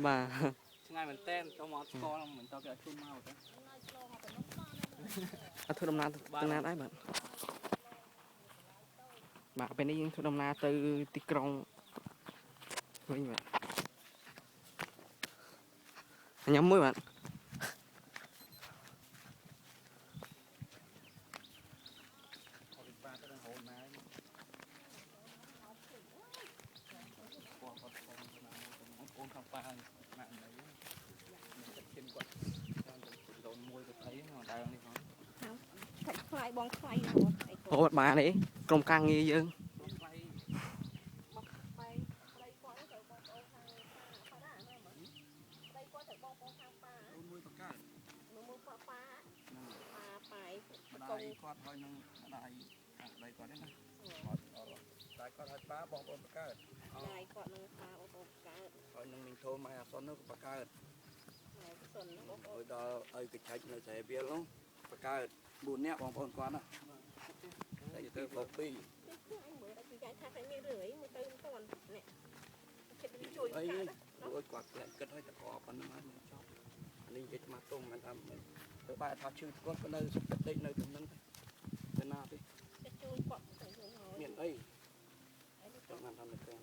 បាទ ឆ្ងាយមែនតើចូលមកអត់ស្គាល់មិនតគេអត់ជូនមកទេ អត់ធ្វើដំណើរទៅណាដែរបាទបាទពេលនេះយើងធ្វើដំណើរទៅទីក្រុងវិញបាទញ៉ាំមួយបាទ អត់បាទទៅហូរណាគាត់គាត់ផងណាបងប្អូនខាងប៉ាណាណីមានទឹកឈាមគាត់តាមទៅដូនមួយទៅអីមកដើមនេះផង ថ្លៃថ្លៃបងថ្លៃណាស់ថ្លៃ អូអត់បានទេក្រុមការងារយើង ថ្លៃ បងបែងប្តីគាត់ទៅបងប្អូនខាងប៉ាណាណាមើលប្តីគាត់ទៅបងប្អូនខាងប៉ា ដូនមួយបកើត មើលមើលប៉ាប៉ាប៉ាប៉ាយ ម្ដាយគាត់ហើយនឹងម្ដាយខាងប្តីគាត់ហ្នឹងណាអត់អត់តែគាត់ឲ្យប៉ាបងប្អូនបកើត ដៃគាត់នឹងប៉ាបងប្អូនកើត ហើយនឹងមីងធូម៉ែអាសុននោះក៏បកើត ម៉ែសុនបងប្អូន ហើយដល់ឲ្យកញ្ឆាច់នៅស្រែវាលនោះបកើត4នាក់បងប្អូនគាត់ណាតែទៅលោក2 អញមើលដល់ពីយាយថាតែមានរឿងអីមើលទៅមិនទាន់នេះចិត្តវាជួយ អី កើត រួចគាត់លាក់គិតឲ្យតកប៉ុណ្ណឹងហើយមិនចប់នេះនិយាយមកតុងមិនថាមិនទៅបែរថាឈឺគាត់ក៏នៅសុខចិត្តដេកនៅទំនឹងទៅណាទេ ទៅជួយគាត់ទៅយល់ហើយ មានអីចង់ថានៅគេ